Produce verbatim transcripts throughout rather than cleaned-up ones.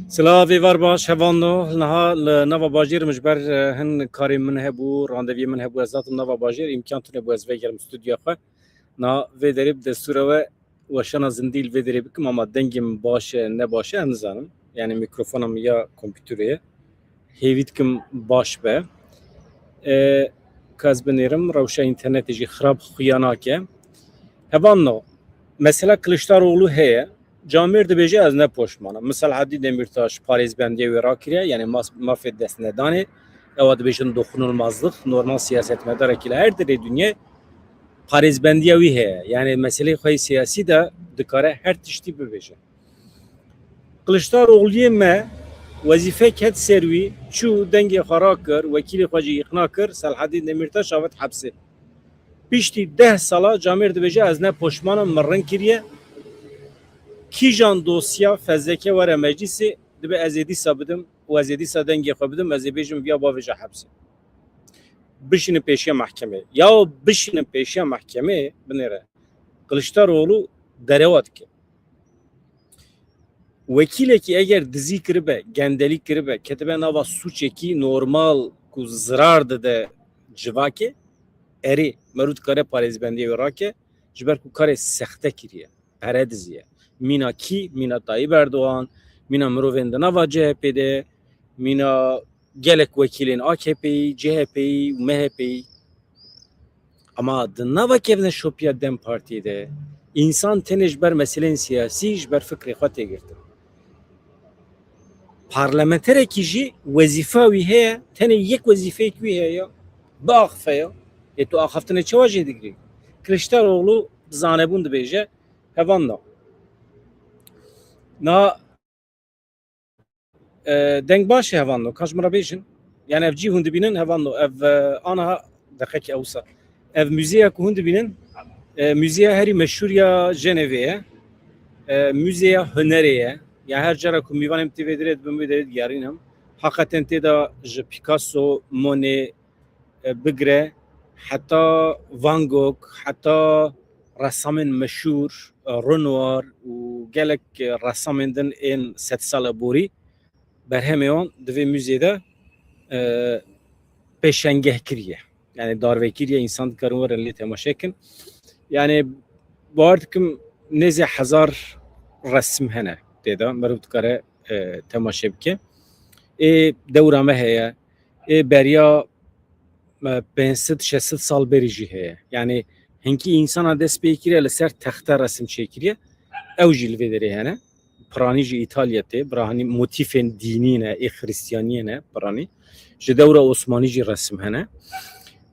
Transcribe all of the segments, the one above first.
Silav, êvar baş, hevalno. Niha li nava bajêr min ji ber, e, hin karê min hebû, randeviyê min hebû, ez hatim nava bajêr, îmkan tune bû ez vegerim stûdyoya xwe. Niha vê derê bi destûra we weşana zindî li vê derê bikim, ama dengê min baş e, ne baş e, ez nizanim. Yani mikrofona min ya kompîterê ye. Hêvî dikim baş be. E, ka ez binêrim, rewşa înternetê jî xirab xuya nake. Hevalno, mesela Kiliçdaroglu heye. Camêr dibêje ez ne poşman im. Selahaddîn Demîrtaş parêzbendiya wê rakiriye, yani mas-, mafê destnedanê. Ewa dibêjin dokunulmazlık, normal siyasetmedarekî li her derê dinyê parêzbendiya wî heye. Yani meseleyê xwe yê siyasî de dikare her tiştî bibêje. Kiliçdaroglu'yê me wezîfe ket ser wî, çû dengê xwe rakir, wekîlê xwe jî îqna kir, Selahaddîn Demîrtaş avêt hepsê. Piştî deh sala camêr dibêje ez ne poşman im, min rind kiriye. Kîjan dosya fezleke were meclîsê, dibe ez ê dîsa bidim û ez ê dîsa dengê xwe bidim, ez ê bêjim viya bavêje hepsê. Bişînin pêşiya mehkemê. Yaw bişînin pêşiya mehkemê, binêre. Kiliçdaroglu derewa dike. Wekîlekî eger dizî kiribe, gendelî kiribe, ketibe nava sûçekî normal ku zirar dide civakê, erê, merû dikare parêzbendiyê wê rake, ji ber ku karê sexte kiriye, pere diziye. Mîna kî? Mîna Tayyip Erdogan, mîna mirovên di nava C H P de, mîna gelek wekîlên A K P'yî, C H P'yî û M H P'yî. Ama di nava kevne şopiya DEM Partiyê de însan tenê ji ber meseleyên siyasî, ji ber fikrê xwe tê girtin. Parlamenterekî jî wezîfa wî heye, tenê yek wezîfeyek wî heye ya, biaxife ya. Ê tu axaftinê çawa jê digirî? Kiliçdaroglu zanebûn dibêje, hevalno. Na E, deng baş e hevalno, ka ji min re bêjin. Yani ev cî hûn dibînin hevalno, ev, e, aniha deqekî ewsa. Ev muzeya ku hûn dibînin, e, muzeya herî meşhûr ya Jenevê ye. E, muzeya hunerê ye. Ya her cara ku mîvanê min tê vê derê dibim, vê derê digerînim. Heqeten tê de ji Picasso, Monet, e, bigire heta Van Gogh, heta ressamên meşhûr, e, Renoir û gelek, e, ressamên din ên sedsala borî, berhemê wan di vê muzeyê de, e, pêşengeh kiriye. Yani darve kiriye, însan dikarin werin lê temaşe kin. Yani bawer dikim nêzê hezar resim hene tê de, meriv dikare, e, temaşe bike. Ê dewra me heye, ê beriya, e, pênc sed şeş sed sal berî jî heye. Yani hinkî însana dest pê kiriye li ser texte resim çêkiriye. Ew jî li vê derê hene. Piranî ji Îtalya tê, piranî motîfên dînî ne, ê xiristiyaniyê ne, piranî. Ji dewra Osmanî jî resim hene.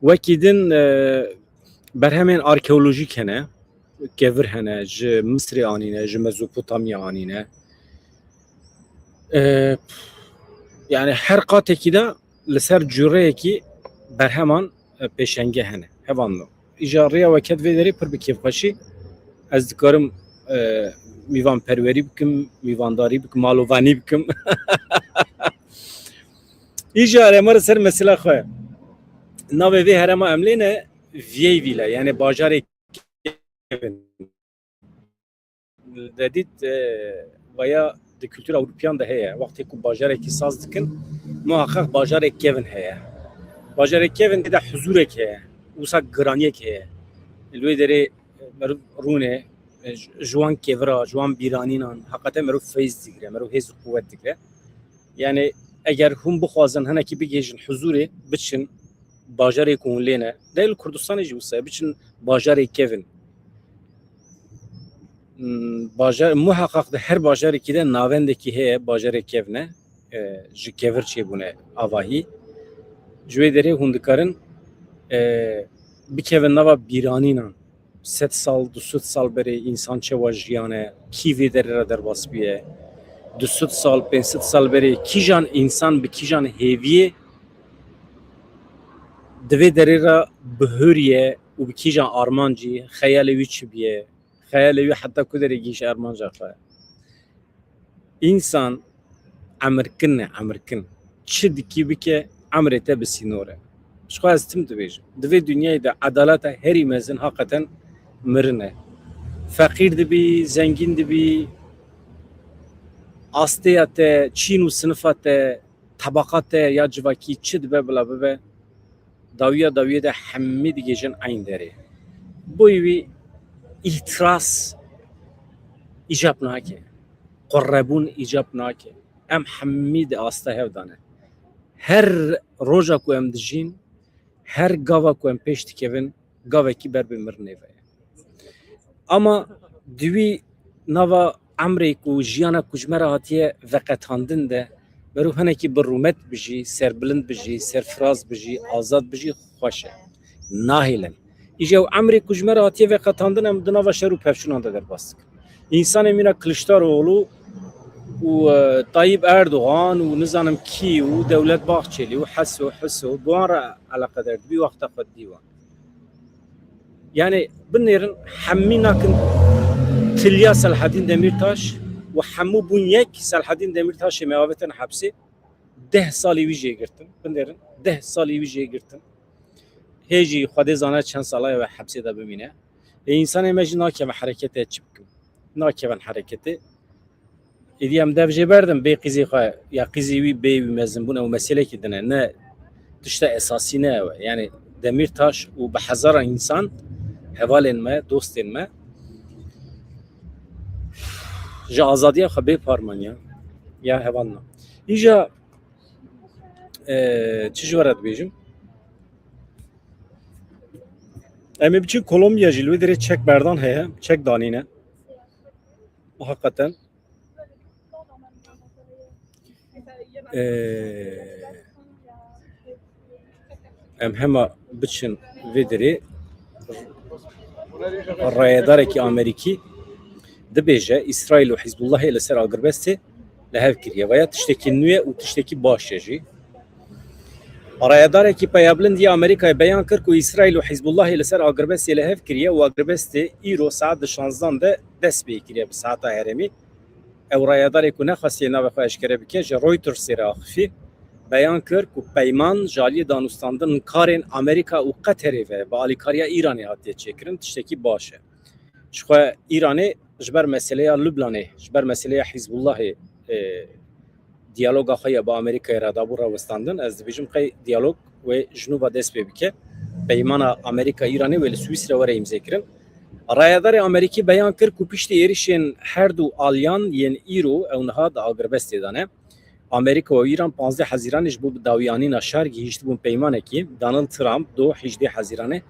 Wekî din, e, berhemên arkeolojîk hene, kevir hene, ji Misrê anîne, ji Mezopotamya anîne. E, yani her qatekî de li ser cûreyekî berheman, e, pêşenge hene. Hevalno. Îja rêya we ket vê derê pir bi kêfxweşî. Ez dikarim, e, mîvanperwerî bikim, mîvandarî bikim, malovanî bikim. Îja re me re ser mesela xwe. Navê vê herema em lê ne Vieille Ville, yani bajarê kevin. Dedît, e, vaya di kultura Ewropiyan de heye. Wextê ku bajarekî saz dikin, muhaqqeq bajarê kevin heye. Bajarê kevin tê de huzûrek heye. Wisa giraniyek heye. Li wê derê, e, meriv rûne, e, ji, ji wan kevira, ji wan bîranînan, heqete meriv feyz digire, meriv hêz û quwet digire. Yani eger hûn bixwazin hinekî bigihêjin huzûrê, biçin bajarê ku hûn lê ne. Dê li Kurdistanê jî wisa ye, biçin bajarê kevin. Hmm, bajar, muheqeq di her bajarekî de navendekî heye, bajarê kevin e. E, ji kevir çêbûne avahî. Ji wê derê hûn dikarin, e, bikevin nava bîranînan. Sed sal, du sed sal berê însan çawa jiyane, kî vê derê re derbas bûye? Du sed sal, pênc sed sal berê kîjan însan bi kîjan hêviyê di vê derê re bihuriye û bi kîjan armancî, xeyalê wî çi bûye? Xeyalê wî heta ku derê gihîşt armanca xwe? Însan emirkin e, emirkin. Çi dikî bike, emrê te bi sînor e. Ji xwe ez tim dibêjim. Di vê dinyayê de edaleta herî mezin haqeten mirin e. Feqîr dibî, zengîn dibî, Asteya te, çîn û sinifa te, tebaqa te ya civakî çi dibe bila bibe, dawiya dawiyê de hemî digihêjin eyn derê. Boyê wî îhtiras îcab nake, qurebûn îcab nake. Em hemî di asta hev de ne. Her roja ku em dijîn, her gava ku em pêş dikevin, gavekî ber bi mirinê ve ye. Ama di wî nava emrê ku jiyana ku ji me re hatiye veqetandin de, meriv hinekî bi rûmet bijî, serbilind bijî, serfiraz bijî, azad bijî, xweş e. Nahêlin. Îja ew emrê ku ji me re hatiye veqetandin, em di nava şer û pevçûnan de derbas dikin. Însanê mîna Kiliçdaroglu û, e, Tayyip Erdogan û nizanim kî û Dewlet Bahçelî û Heso, Hiso, bi wan re eleqedar dibî, wexta xwe didî wan. Yani binêrin hemî nakin tiliya Selahedîn Demîrtaş û hemû bûn yek. Selahedîn Demîrtaşê me avêtin hepsê, deh salî wî jê girtin. Binêrin deh salî wî jê girtin. Hê jî Xwedê zane çend sala ye ve hepsê de bimîne. Ê, însanê me jî nakeve hereketê, çi bikin? Nakevin hereketê. Êdî em dev jê berdin, bê qîzê xwe ya qîzê wî bê wî mezinbûn, ew meselekî din e. Ne tişta esasî ne ew e. Yani Demîrtaş û bi hezaran însan, hevalên me, dostên me ji azadiya xwe bê parmaniya ya hevalna. Îja, e, çi ji we re dibêjim? Em ê biçin Kolombiya jî, li wê derê çek berdan heye, çek danîne. Heqeten. Ee, em hema biçin vê derê, rayedarekî Amerîkî dibêje, Îsraîl û Hizbullahê li ser agirbestê li hev kiriye. Veya tiştekî nû ye û tiştekî baş e jî. Rayedarekî peyablind yê Amerîkayê beyan kir ku Îsraîl û Hizbullahê li ser agirbestê li hev kiriye û agirbestê îro saet di şanzdan de dest pê kiriye bi saeta herêmî. Ew rayedarê ku nexwestiye navê xwe eşkere bike, ji Reutersê re axifî, beyan kir ku peyman ji aliyê danûstandin karên Amerîka û Qeterê ve bi alîkariya Îranê hatiye çêkirin, tiştekî baş e. Jixwe Îranê ji ber meseleya Lubnanê, ji ber meseleya Hizbullahê, e, diyaloga xwe ya bi Amerîkayê re dabû rawestandin. Ez dibêjim qey diyalog wê ji nû ve dest pê bike. Peymana Amerîka-Îranê wê li Swîsre were îmzekirin. Rayedarê Amerîkî beyan kir ku piştî êrişên her du aliyan yên îro ew niha di agirbestê de ne. Amerîka û Îran panzdeh Hezîranê ji bo bi dawiyanîna şer gihîştibûn peymanekî. Donald Trump do hejdê Hezîranê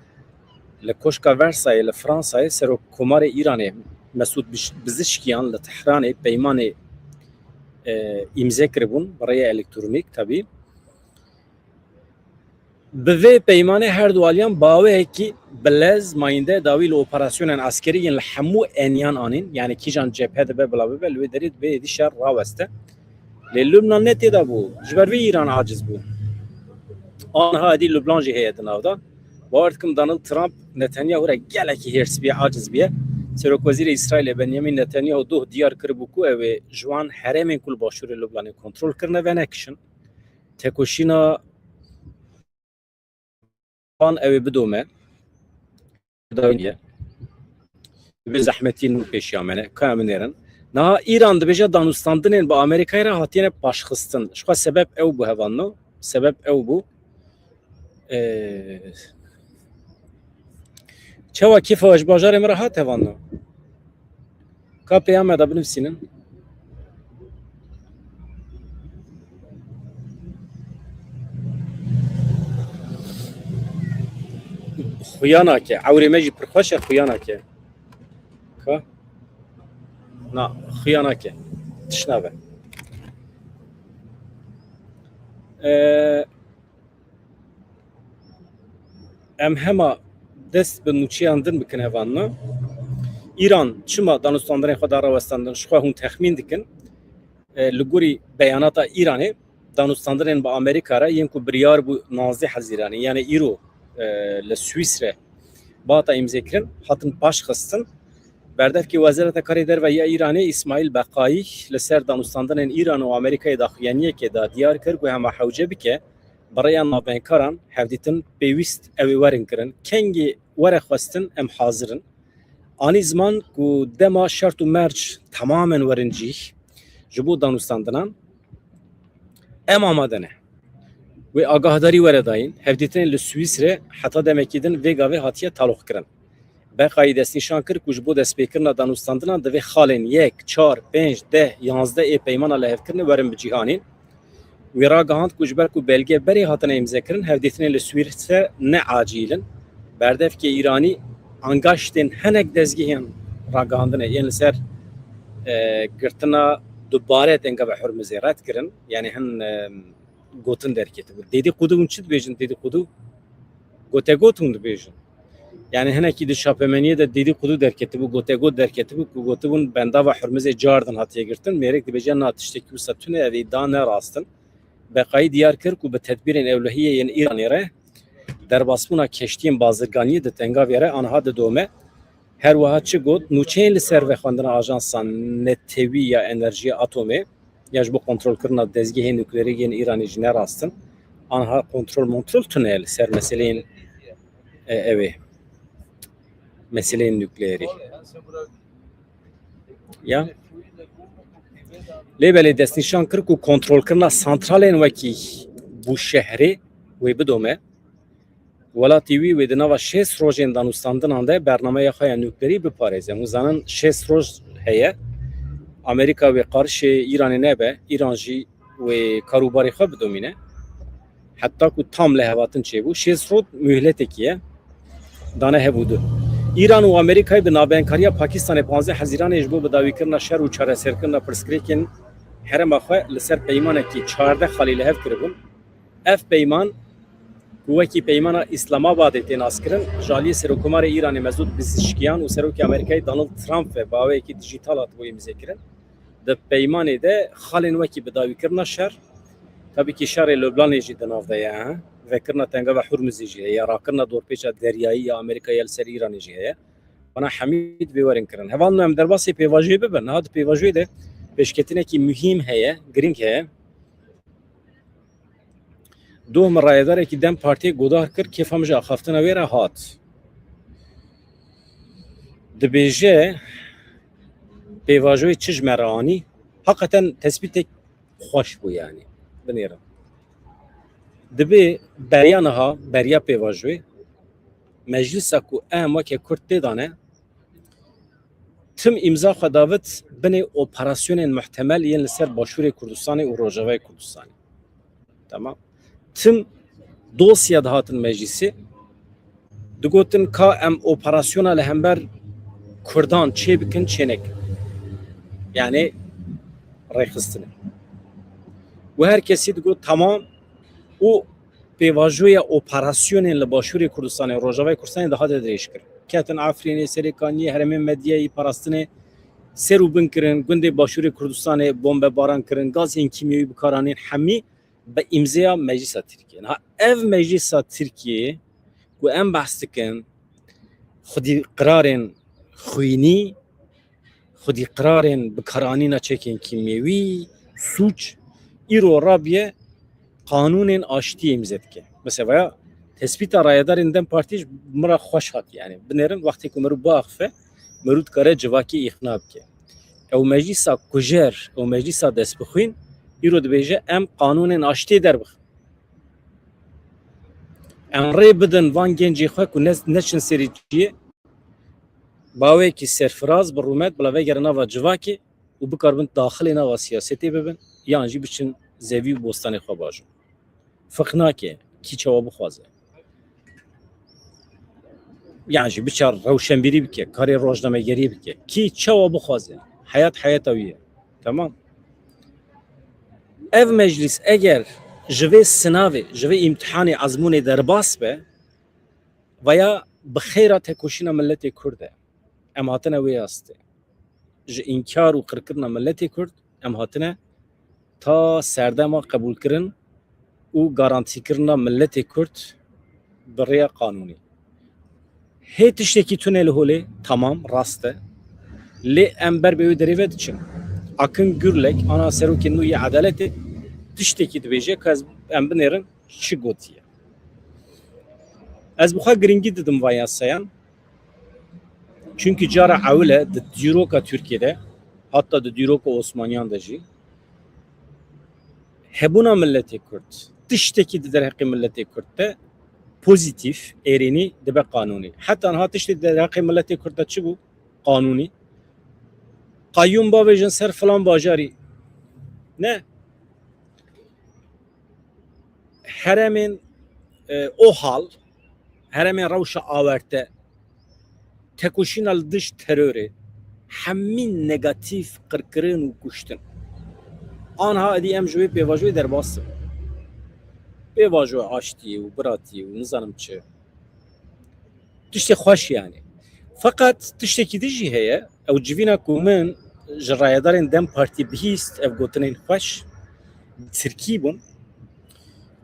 li Koşka Versayê li Fransayê Serokkomarê Îranê Mesûd Biş-, Bizişkiyan li Tehranê peymanê, e, îmze kiribûn bi rêya elektronîk tebî. Bi vê peymanê her du aliyan bi awayekî bilez mayînde dawî li operasyonên eskerî yên li hemû eniyan anîn, yani kîjan cephe dibe bila bibe, li wê derê dibe êdî şer raweste. Lê Lubnan ne tê de bû, ji ber vê Îran aciz bû. Aniha êdî Lubnan jî heye di nav de. Bawer dikim Donald Trump Netanyahu re gelekî hêrs bûye, aciz bûye. Serokwezîrê Îsraîlê Benyamin Netanyahu doh diyar kiribû ku ew ê ji wan herêmên ku li başûrê Lubnanê kontrol kirine venekişin. Tekoşîna wan ew ê bidome. Dawî ye. Bi zehmetî nû pêşiya me ne. Ka em nêrin. Niha Îran dibêje danûstandinên bi Amerîkayê re hatiyene paşxistin. Ji xwe sebeb ew bû hevalno. Sebeb ew bû. Ee, çawa kêfa we ji bajarê min re hat hevalno? Ka peyama da binivîsînin. Xuya nake. Ewrê me jî pir xweş e, xuya nake. Ka? Na, xuya nake. Tişt nabe. Ee, Em hema dest bi nûçeyan din bikin hevalno. Îran çima danûstandinên xwe da rawestandin, ji xwe hûn texmîn dikin. E, li gorî beyanata Îranê, danûstandinên bi Amerîka re yên ku biryar bû navzdeh Hezîranê, yani îro, e, li Swîsre bata îmzekirin, hatin paşxistin. Berdevkê Wezareta Karê Derve ya Îranê Îsmaîl Beqayî li ser danûstandinên Îran û Amerîkayê daxuyaniyekê da diyar kir ku hema hewce bike, bi rêya navendkaran hevdîtin pêwîst ew ê werin kirin. Kengî were xwestin em hazir in. Anî ziman ku dema şert û merc temamen werin cîh, Ji bo danûstandinan em amade ne. Wê agahdarî were dayîn. Hevdîtinên li Swîsre heta demekî din vê gavê hatiye taloqkirin. Beqayî destnîşan kir ku ji bo destpêkirina danûstandinan divê xalên yek, çar, pênc, deh, yanzdeh ê peymana lihevkirinê werin bicîhanîn. Wî ragihand ku ji ber ku belge berê hatine îmzekirin, hevdîtinên li Swîsre ne acîl in. Berdevkê Îranî angaştên hinek dezgehên ragihandinê yên li ser, e, girtina dubare Tengava Hurmizê red kirin. Yani hin, e, gotin derketibû. Dedîqûdû hûn çi dibêjin? Dedîqûdû gotegot hûn dibêjin. Yani hinekî di çapemeniyê de dedîqûdû derketibû, gotegot derketibû ku gotibûn bendava Hurmizê cardin hatiye girtin. Mêrek dibêje na tiştekî wisa tune, ev îda ne rast in. Beqayî diyar kir ku bi tedbîrên ewlehiyê yên Îranê re derbasbûna keştiyên bazirganiyê di Tengavê re aniha didome. Her wiha çi got? Nûçeyên li ser vexwendina ajansa netewî ya enerjiya atomê ya ji bo kontrolkirina dezgehên nukleerî yên Îranê jî ne rast in. Aniha kontrol montrol tune li ser meseleyên, e, ew ê, meseleyên nukleerî. Ya. Lê belê destnîşan kir ku kontrolkirina santralên wekî Bûşehrê wê bidome. Welatî wî wê di nava şêst rojên danûstandinan de bernameya xwe ya nukleerî biparêze. Hûn zanin şêst roj heye. Amerîka wê qarişê Îranê nebe, Îran jî wê karûbarê xwe bidomîne. Heta ku tam lihevhatin çêbû, şêst roj muhletekî ye. Dane hev û du. Îran û Amerîkayê bi navbenkariya Pakistanê panzdeh Hezîranê ji bo bidawîkirina şer û çareserkirina pirsgirêkên herêma xwe li ser peymanekî çardeh xalî li hev kiribûn. Ev peyman ku wekî peymana Îslamabadê tê naskirin, ji aliyê Serokkomarê Îranê Mesûd Pezişkiyan û Serokê Amerîkayê Donald Trump ve bi aweyekî dijîtal hatibû îmzekirin. Di peymanê de xalên wekî bidawîkirina şer, tabî kî şerê Lubnanê jî di nav de ye, he? Vekirina Tengava Hurmizê jî heye, rakirina dorpêça deryayî ya Amerîkayê ya li ser Îranê jî heye. Wana hemî divê werin kirin. Hevalno em derbasê pêvajoyê bibin. Niha di pêvajoyê de pêşketinekî muhîm heye, girîng heye. Doh min rayedarekî DEM Partiyê godar kir, kêfa min ji axaftina wê re hat. Dibêje, pêvajoyê çi ji me re anî? Heqeten tespîtek xweş bû yani. Binêrin. Dibê beriya niha, beriya pêvajoyê, meclisa ku em weke Kurd tê de ne, tim îmza xwe davit binê operasyonên muhtemel yên li ser Başûrê Kurdistanê û Rojavayê Kurdistanê. Tamam. Tim dosya dihatin meclîsê, digotin ka em operasyona li hember Kurdan çê bikin, çê nekin. Yani rêxistine. Û her kesî digot tamam û pêvajoya operasyonên li Başûrê Kurdistanê û Rojavayê Kurdistanê dihate dirêjkirin. Ketin Efrînê, Serêkaniyê, herêmên Medyayê, parastinê ser û bin kirin, gundê Başûrê Kurdistanê bombebaran kirin, gazên kîmyewî bikaranîn, hemî bi îmzeya Meclisa Tirkiyê. Niha ev Meclisa Tirkiyê ku em behs dikin, xwedî qirarên xwînî, xwedî qirarên bikaranîna çekên kîmyewî, sûc, îro rabiye qanûnên aştiyê îmze dike. Mesela vaya tespîta rayedarên DEM Partî ji min re xweş hat, yani. Binêrin, wextê ku mirov biaxife, mirov dikare civakê îqna bike. Ew meclîsa kujer, ew meclîsa destbixwîn, îro dibêje, em qanûnên aştiyê derbixin. Em rê bidin van gencê xwe ku ne-, neçin serî çiyê, baweyekî serfiraz, bi rûmet, bila vegere nava civakê û bikaribin daxilê nava siyasetê bibin, yan jî biçin zevî û bostanê xwe bajin. Fiq nake, kî çawa bixwaze. Yan jî biçe rewşenbîrî bike, karê rojnamegerî bike. Kî çawa bixwaze. Heyat heyata wî ye. Tamam. Ev meclîs eger ji vê sinavê, ji vê îmtihanê ezmûnê derbas be, veya bi xêra tekoşîna miletê Kurd e. Em hatine wê astê. Ji înkar û qirkirina miletê Kurd, em hatine ta serdema qebûlkirin û garantîkirina miletê Kurd bi rêya qanûnî. Hê tiştekî tune li holê, tamam, rast e. Lê em ber bi wê derê ve diçin. Akın Gürlek, ana serokê nû yê edaletê, tiştekî dibêje, ka ez, em binêrin çi gotiye. Ez bi xwe girîngî didim van yasayan. Çimkî cara ewil e di dîroka Tirkiyê de, hatta di dîroka Osmaniyan de jî, Hebûna miletê Kurd, tiştekî di derheqê miletê Kurd de pozîtîf, êrînî dibe qanûnî. Heta niha tiştê di derheqê miletê Kurd de çi bû? Qanûnî. Qeyyûm bavêjin ser filan bajarî. Ne. Herêmên, e, OHAL, herêmên rewşa awarte, tekoşîna li dij terorê, hemî negatîf, qirkirin û kuştin. Anha êdî em ji wê pêvajoyê derbas dibin. Pêvajoya aştiyê û biratiyê û nizanim çi. Tiştê xweş yani. Feqet tiştekî din jî heye, ew civîna ku min ji rayedarên DEM Partiyê bihîst, ev gotinên xweş, tirkî bûn.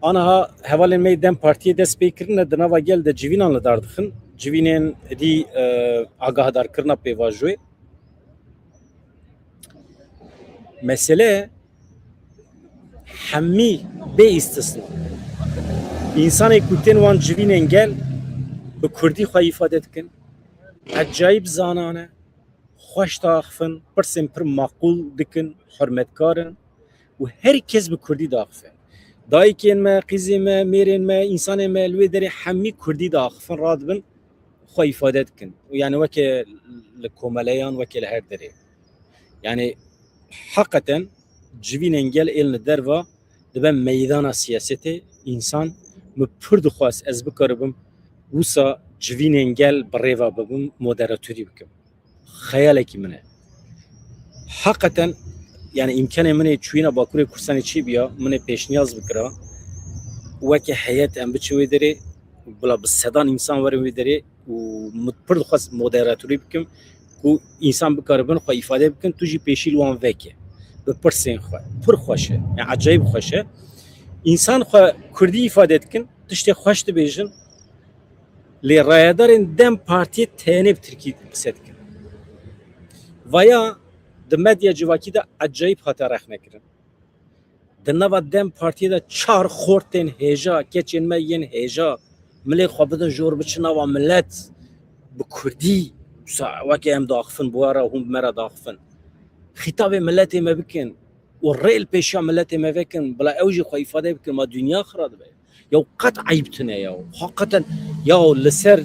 Aniha hevalên me yê DEM Partiyê dest pê kirine, di nava gel de civînan li dar dixin. Civînên êdî, e, agahdarkirina pêvajoyê. Mesele hemî bê îstisna. Însanê ku tên wan civînên gel bi kurdî xwe îfade dikin. Ecayîb zana ne, xweş diaxifin, pirsên pir maqûl dikin, hurmetkar in û her kes bi kurdî diaxife. Dayikên me, qîzên me, mêrên me, însanên me li wê derê hemî kurdî diaxifin, radibin, xwe îfade dikin. Û yani weke li komeleyan, weke li her derê. Yani heqeten civînên gel ên li derva dibe meydana siyasetê. Însan, min pir dixwest ez bikaribim wisa civînên gel bi rêva bibim, moderatorî bikim. Xeyalekî min e. Heqeten, yani îmkanê min ê çûyîna Bakurê Kurdistanê çêbiya, min ê pêşniyaz bikira. Weke heyet em biçin wê derê, bila bi sedan însan werin wê derê û min pir dixwest moderatorî bikim ku însan bikaribin xwe îfade bikin, tu jî pêşî li wan veke. Bi pirsên xwe. Pir xweş e. Yani ecayîb xweş e. Însan xwe kurdî îfade dikin, tiştê xweş dibêjin. Lê rayedarên DEM Partiyê tenê bi tirkî qise dikin. Vaya di medya civakî de ecayîb hate rexnekirin. Di nava DEM Partiyê de çar xortên hêja, keçên me yên hêja, milê xwe bidin jor, biçin nava milet bi kurdî, wisa weke em diaxifin bi we re, hûn bi me re diaxifin. Xîtabê miletê me bikin û rê li pêşiya miletê me vekin, bila ew jî xwe îfade bikin, ma dinya xira dibe. Ya qet eyb tune ya. Heqeten ya li ser,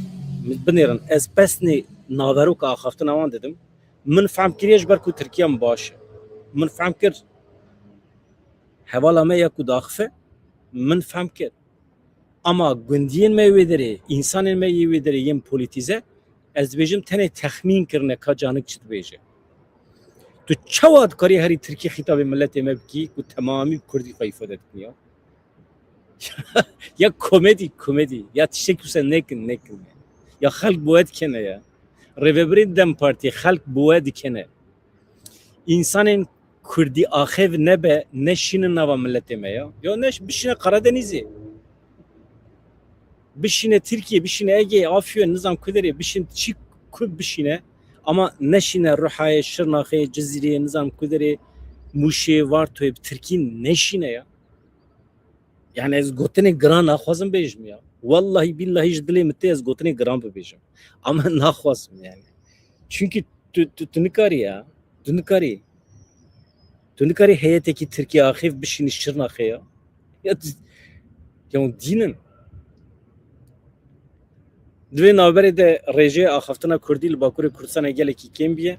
binêrin, ez pesnê naveroka axaftina wan didim. Min fehm kiriye ji ber ku Tirkiye min baş e. Min fehm kir hevala me ya ku diaxife, min fehm kir. Ama gundiyên me wê derê, însanên me yê wê derê yên polîtîze, ez dibêjim tenê texmîn kirine ka canik çi dibêje. Tu çawa dikarî herî tirkî xîtabê miletê me bikî ku temamî bi kurdî xwe îfade dikin ya? Ya komedî, komedî. Ya tiştek wisa nekin, nekin. Ya xelk bi we dikene ya. Rêvebirên DEM Partiyê xelk bi we dikene. Însanên kurdî axêv nebe, neşînin nava miletê me ya. Ya neş-, bişîne Karadenîzê. Bişîne Tirkiye, bişîne Ege, Afyon, nizam kuderê, bişîn çi ku bişîne. Ama neşîne Ruhayê, Şirnaxê, Cizîrê, nizam kuderê, Mûşê, Vartoyê bi tirkî neşîne ya. Yani ez gotinê giran naxwazim bêjim ya. Wallahî billahî ji dilê min tê ez gotinê giran bibêjim. Ama naxwazim yani. Çünkü tu, tu, tu nikarî ya. Tu nikarî. Tu nikarî heyetekî Tirkiye axêv bişînî Şirnaxê ya. Ya tu, ya dînin. Di vê navberê de rêjeyê axaftina kurdî li Bakurê Kurdistanê gelekî kêm bûye.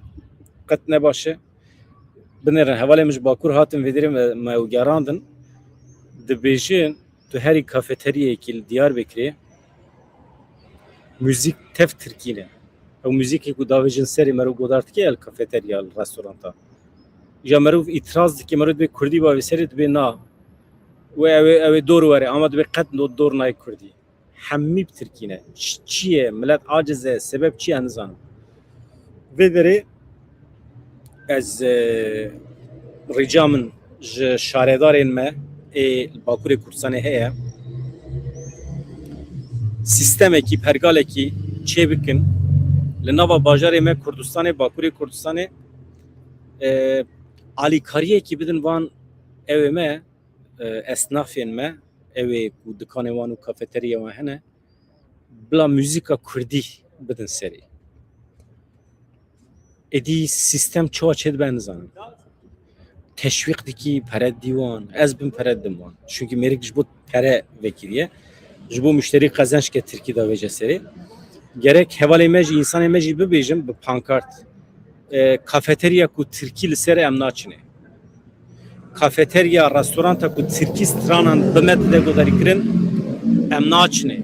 Qet ne baş e. Binêrin, hevalên min ji Bakur hatin vê derê me, me ew gerandin. Dibêjin, tu herî kafeteryayekî li Diyarbekirê, muzîk tev tirkî ne. Ew muzîkê ku davêjin serê meriv godar dike ya li kafeterya, li restoranta. Ya meriv îtiraz dike, meriv dibê kurdî bavê serê, dibê na. Wê ew ê, ew ê dor were, ama dibê qet dor nayê kurdî. Hemî bi tirkî ne. Ç-, çi ye? Milet aciz e. Sebeb çi ye? Nizanim. Vê derê ez, e, rica min ji şaredarên me ê li Bakurê Kurdistanê heye, sîstemekî, pergalekî çêbikin. Li nava bajarê me Kurdistanê, Bakurê Kurdistanê, e, alîkariyekî bidin van ewê me, e, esnafên me, ewê ku dikanê wan û kafeterya wan hene, bila muzîka kurdî bidin serê. Êdî sîstem çawa çêdibe nizanim. teşwîq dikî, pere dî wan. Ez bin pere dim wan. Çunkî mêrik ji bo pere vekiriye. Ji bo muşterî qezenç ke tirkî davêje serê. Gerek hevalê me jî, însanê me jî bibêjin bi pankart. E, kafeterya ku tirkî li ser em naçine. Kafeterya, restoranta ku tirkî stranan bi me dide guhdarîkirin, em naçine.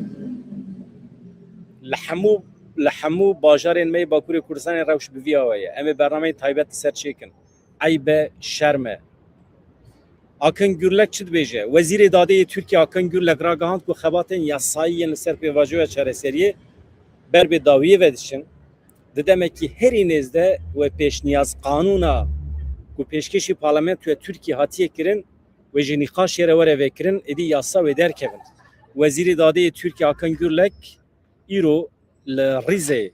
Li hemû, li hemû bajarên me yê Bakurê Kurdistanê rewş bi vî awe ye. Em ê bernameyên taybet li ser çêkin. Eyb e, şerm e. Akın Gürlek çi dibêje? Wezîrê Dadê yê Tirkiyê Akın Gürlek ragihand ku xebatên yasayî yên li ser pêvajoya çareseriyê ber bi dawiyê ve diçin. Di demekî herî nêz de wê pêşniyaz qanûna ku pêşkêşî Parlamentoya Tirkiyê hatiye kirin, wê ji nîqaşê re were vekirin, êdî yasa wê derkevin. Wezîrê Dadê yê Tirkiyê Akın Gürlek îro li Rîzê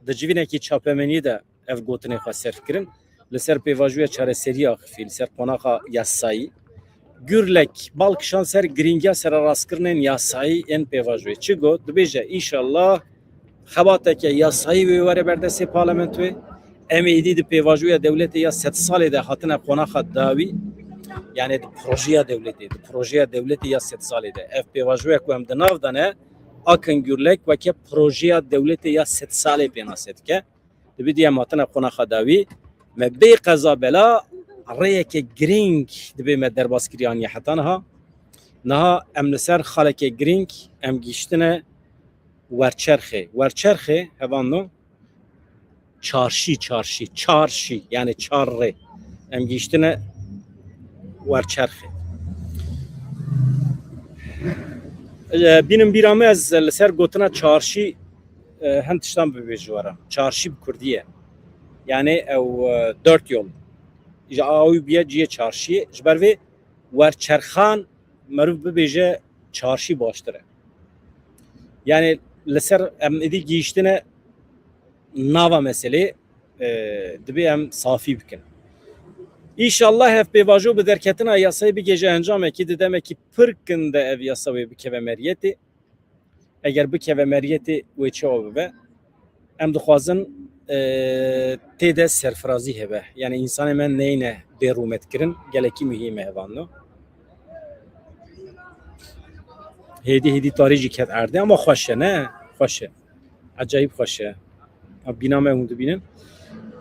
di civînekî çapemeniyê de ev gotinê xwe serf kirin. Li ser pêvajoya çareseriyê axifî, li ser qonaxa yasayî. Gürlek bal kişand ser girîngiya sererastkirinên yasayî ên pêvajoyê. Çi got? Dibêje, înşallah xebateke yasayî wê were ber destê parlamentoyê. Em êdî di pêvajoya dewletê ya sed salê de hatine qonaxa dawî. Yani di projeya dewletê, di projeya dewletê ya sed salê de. Ev pêvajoya ku em di nav de ne, Akın Gürlek weke projeya dewletê ya sed salê pênase dike. Dibê dî em hatine qonaxa dawî. Me bê qeza bela rêyeke girîng dibê me derbas kiriye aniye heta niha. Niha em li ser xaleke girîng em gihîştine Werçerxê. Werçerxê, hevalno, çarşî, çarşî, çarşî, yani çar rê. Em gihîştine Werçerxê. E, bînin bîra me, ez li ser gotina çarşî, e, hin tiştan bibêjim ji we re. Çarşî bi kurdî ye. Yani ew, e, dört yol. Ji a wî bûye cihê çarşî. Ji ber vê Werçerxan meriv bibêje çarşî baştir e. Yani li ser em êdî gihîştine nava meselê, e, dibê em safî bikin. Înşallah ev pêvajo bi derketina yasayê bigêje encamekî, di demekî pir kin de ev yasa wê bikeve meriyetê. Eger bikeve meriyetê wê çawa bibe? Em dixwazin, e, tê de serfirazî hebe. Yani însanê me neyne bê rûmetkirin, gelekî muhîm e hevalno. Hêdî hêdî tarî jî ket erdê ama xweş e, ne? Xweş e. Ecayîb xweş e. Ha, bîna me hûn dibînin.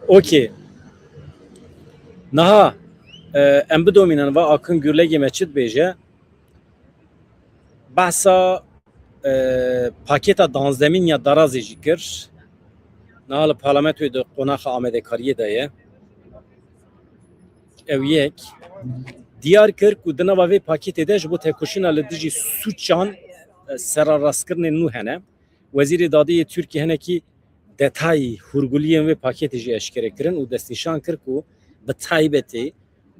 Okey. Niha, e, em bidomînin va Akın Gürlegê me çi dibêje? Behsa, e, pakêta danzdemîn ya darazê jî kir. Niha li parlamentoyê di qonaxa amadekariyê de ye. Ew yek. Diyar kir ku di nava vê pakêtê de ji bo tekoşîna li dijî sûcan, e, serarastkirinên nû hene. Wezîrê Dadê yê Tirkiyê hinekî detayî hûrguliyên vê pakêtê jî eşkere kirin û destnîşan kir ku bi taybetî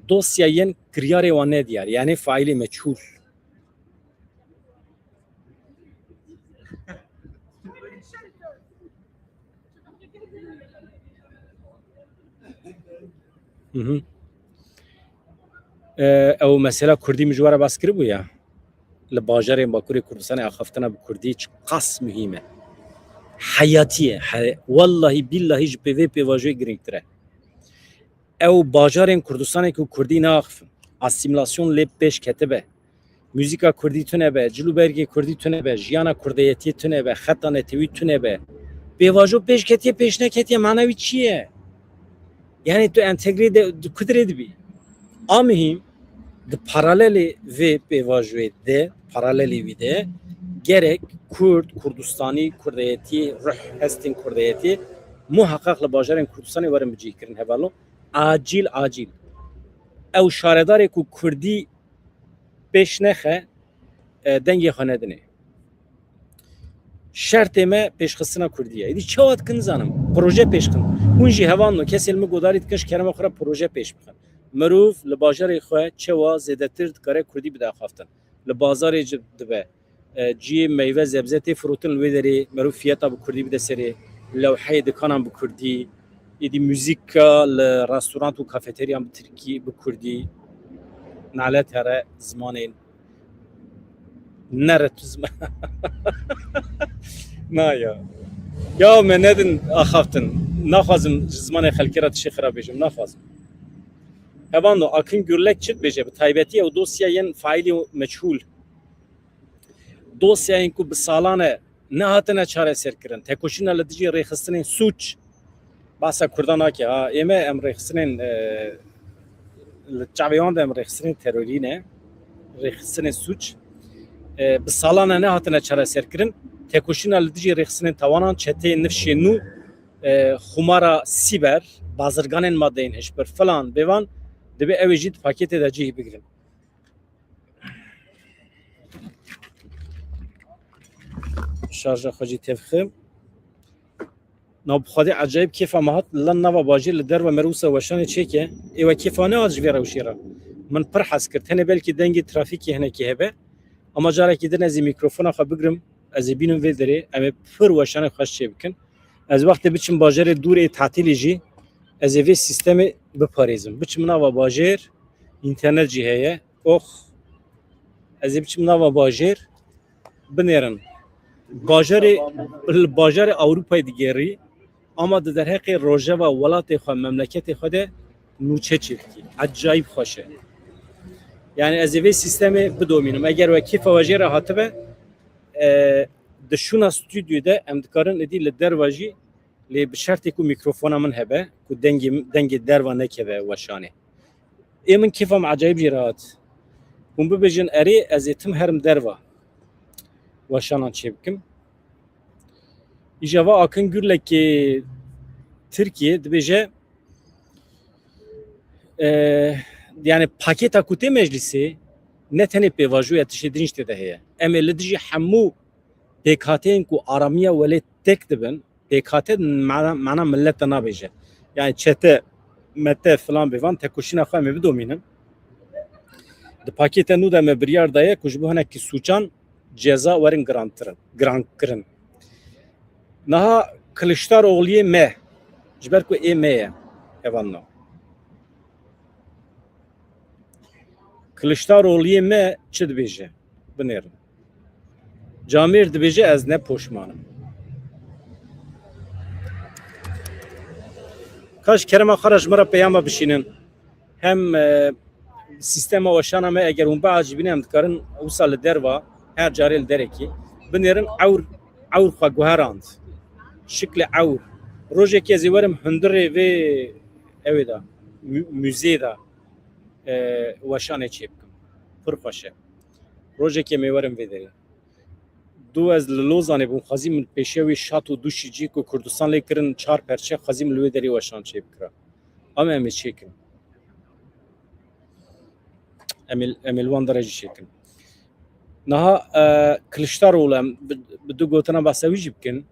dosyayên kiryarê wan nediyar, yani faîlê meçhûl. Mhm. E, ew mesela Kurdî min ji we re bas kiribû ya. Li bajarên Bakurê Kurdistanê axaftina bi Kurdî çiqas muhîm e. Heyatî ye. He-, wellahî billahî ji pê vê pêvajoyê girîngtir e. Ew bajarên Kurdistanê ku Kurdî naaxifin, asîmîlasyon lê pêş ketibe. Muzîka Kurdî tune be, cil û bergê Kurdî tune be, jiyana kurdeyetiyê tune be, xeta netewî tune be. Pêvajo pêş ketiye, pêş neketiye, mana wî çi ye? Yani tu entegrê de, di ku dirê dibî? A muhîm, di paralelê vê pêvajoyê de, paralelê wî de, gerek Kurd, Kurdistanî, kurdeyetî, ruh hestên kurdeyetî muhaqqaq li bajarên Kurdistanê werin bicihkirin, hevalo. Acîl, acîl. Ew şaredarê ku Kurdî pêş nexe, e, dengê xwe nedinê. Şertê me pêşxistina Kurdî ye. Êdî çawa dikin nizanim. Proje pêş xin. Hûn jî hevalno, kesê li min godarî dikin, ji kerema xwe re proje pêş bixin. Mirov li bajarê xwe çawa zêdetir dikare Kurdî bide axaftin. Li bazarê ci dibe. E, cihê meyve zebze tê firotin li wê derê, merû fiyeta bi kurdî bide serê, lewheyê dikanan bi kurdî, êdî muzîka li restorant û kafeteryan bi tirkî, bi kurdî. Nalet here zimanên nere tu zima-, na ya. Ya me nedin axaftin. Naxwazim ji zimanê xelkê re tiştê xirab bêjim. Naxwazim. Hevando, Akın Gürlek çi dibêje? Bi taybetî ew dosyayên faîlî meçhûl, dosyayên ku bi salan e nehatine çareserkirin, tekoşîna li dijî rêxistinên sûc, behsa Kurdan nake ha, ê me em rêxistinên, e, li çavê wan de em rêxistinên terorî ne, rêxistinên sûc, e, bi salan e nehatine çareserkirin, tekoşîna li dijî rêxistinên tawanan, çeteyên nifşê nû, e, xumara sîber, bazirganên madeyên hişbir filan bêvan, divê ew ê jî di pakêtê de cihî bigrin. Şarja xwe jî tevxim. Na bi xwedê ecayîb kêfa me hat, lan nava bajêr li derve merûsa weşanê çêke. Ê we kêfa nehat ji vê rewşê re. Min pir hez kir. Tenê belkî dengê trafîkê hinekî hebe. Ama carekî din ez ê mîkrofona xwe bigrim. Ez ê bînim vê derê. Em ê pir weşanê xweş çê bikin. Ez wextê biçim bajarê dûrê tatîlê jî, ez ê vê sîstemê biparêzim. Biçim nava bajêr, înternet jî heye. Ox, ez ê biçim nava bajêr, binêrin. Bajarê, li bajarê Ewropayê digerî, ama di derheqê rojeva welatê xwe, memleketê xwe de nûçe çêdikî. Ecayîb xweş e. Yani ez ê vê sîstemê bidomînim. Eger we kêfa we jê re hatibe, e, di şûna stûdyoyê de em dikarin êdî li derva jî, lê bi şertê ku mîkrofona min hebe, ku dengê, dengê derva nekeve weşanê. Ê min kêfa min ecayîb jê re hat. Hûn bibêjin, erê, ez ê tim herim derva weşanan çêbikim. Îja va Akın Gürlekê Tirkiye dibêje, e, yani pakêta ku tê meclisê ne tenê pêvajoya tiştê din jî tê de heye. Em ê li dijî hemû pêkhateyên ku aramiya welê têk dibin, pêkhate mana, mana millet de nabêje. Yani çete, mete filan bêvan, tekoşîna xwe em ê bidomînin. Di pakêta nû de me biryar daye ku ji bo hinekî sûcan ceza werin girantirin, girankirin. Niha Kiliçdarogluyê me, ji ber ku ê me ye, hevalno. Kiliçdarogluyê me çi dibêje? Binêrin. Camêr dibêje, ez ne poşman im. Kaş kerema xwe re ji min re peyama bişînin. Hem, e, sîstema weşana me, eger hûn biacibîne, em dikarin wisa li derva, her carê li derekî, binêrin ewr, ewr xwe guherand. Şiklê ewr. Rojekê ez ê werim hundirê vê ewê de, mü-, muzeyê de, e, weşanê çê bikim. Pir xweş e. Rojekê em ê werin vê derê. Dû ez li Lozanê bûm, xwezîm min pêşiya wî şat û dûşî cî ku Kurdistan lê kirin çar perçe, xwezîm li wê derê weşan çê bikira. Ama em ê çêkin. Em ê, em ê li wan derê jî çêkin. Niha, e, Kiliçdaroglu, em bi, bi du gotina behsa wî jî bikin.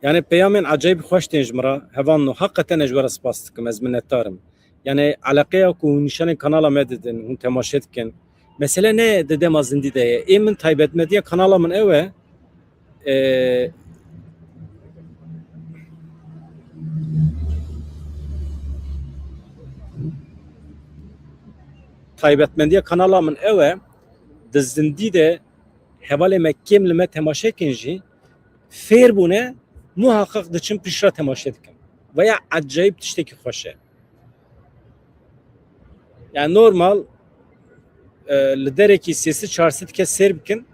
Yani peyamên ecayîb xweş tên ji min re. Hevalno, heqeten ez ji we re spas dikim, ez minetdar im. Yani eleqeya ku hûn nîşanên kanala me didin, hûn temaşe dikin. Mesele ne di dema zindî de ye. Ê min taybetmediya kanala min ew e. Ee, taybetmendiya kanala min ew e, di zindî de hevalê me kêm li me temaşe kin jî, fêr bûne, muhaqqeq diçin piştre temaşe dikin. Veya ecayîb tiştekî xweş e. Yani normal, e, li derekî sê sed çar sed kes sêr bikin,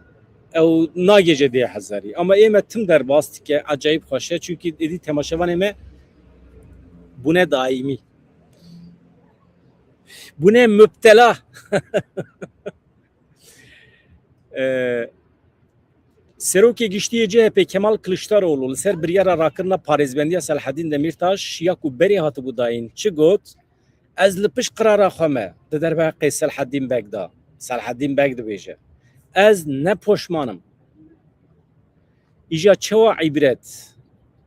ew nagêje dê hezarî. Ama ê me tim derbas dike, ecayîb xweş e. Çunkî êdî temaşevanê me bûne daîmî. Bûne mubtela. E, Serokê Giştî yê C H P Kemal Kiliçdaroglu li ser biryara rakirina parêzbendiya Selahedîn Demîrtaş ya ku berê hatibû dayîn çi got? Ez li pişt qirara xwe me di derheqê Selahedîn Beg de, Selahedîn Beg dibêje, ez ne poşman im. Îja çawa îbret,